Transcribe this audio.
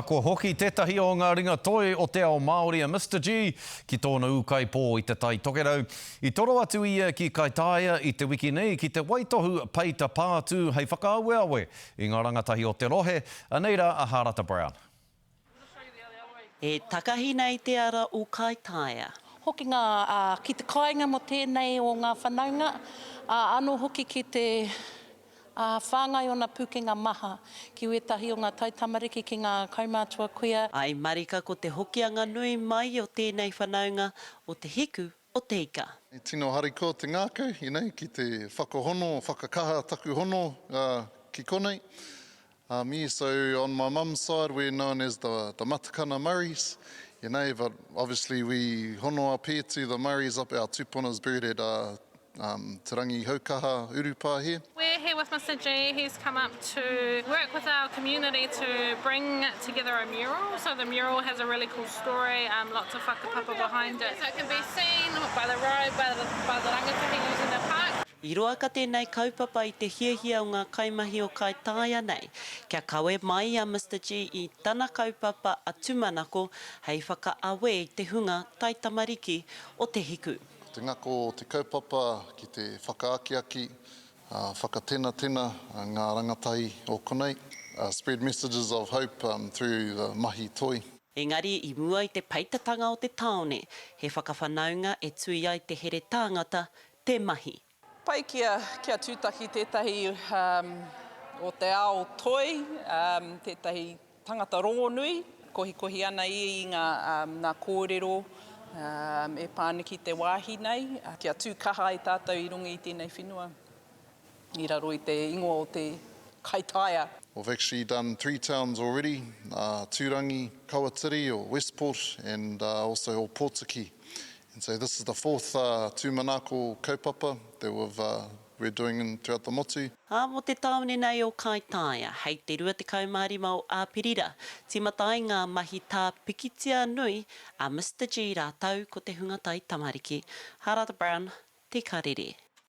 Kua hoki tētahi o ngā ringa toi o te ao Māori a Mister G ki tōna ūkaipō i Te Tai Tokerau. I toro atu ia ki Kaitaia i te wiki nei ki te waitohu peita pātū hei whakaaweawe i ngā rangatahi o te rohe, anei rā a Hārata Brown. E takahi nei te ara o Kaitaia. Hokinga ki te kāinga mō tēnei o ngā whanaunga, ā, anō hoki ki te Ā, whāngai ōna pūkenga maha ki wētahi o ngā taitamariki, ki ngā kaumātua kuia. I marika ko te hokianga nui mai o tēnei whanaunga o Te Hiku o Te Ika. I tino harikoa te ngākau, you know, ki te whakahono, whakakaha taku hono ki konei. Um, yeah, so on my mum's side we're known as the, the Matakana Murrays, you know, but obviously we hono up here to the Murrays up, our tupuna's buried at uh, um, Te Rangi Haukaha Urupā here. We're here with Mister G, he's come up to work with our community to bring together a mural. So the mural has a really cool story, um, lots of whakapapa behind it. So it can be seen by the road, by the, by the rangatahi using the park. I roa ka tēnei kaupapa i te hiahia o ngā kaimahi o Kaitaia nei kia kawe mai a Mister G i tana kaupapa a Tumanako hei whakaawe i te hunga taitamariki o Te Hiku. Ko te ngako o te kaupapa ki te whakaakiaki, whakatenatena ngā rangatahi o konei, spread messages of hope through the mahi toi. Engari i mua i te peitatanga o te tāone, he whakawhanaunga e tui ai te here tāngata te mahi. Pai kia, kia tūtaki tētahi o te ao toi, tētahi tangata rongonui, kohikohi ana ia i ngā, ngā kōrero e pā ana ki te wāhi nei, kia tū kaha ai tātou i runga i tēnei whenua, i raro i te ingoa o te Kaitaia. We've actually done three towns already, Tūrangi, Kawatiri or Westport and also Ōpōtiki. And so this is the fourth tūmanako kaupapa that we've we're doing in throughout the motu. Ā, mō te tāone nei o Kaitaia, hei te 25 o Āperira, tīmata ai ngā mahi tā pikitia nui a Mister G rātou ko te hunga taitamariki. Harata Brown, Te Karere.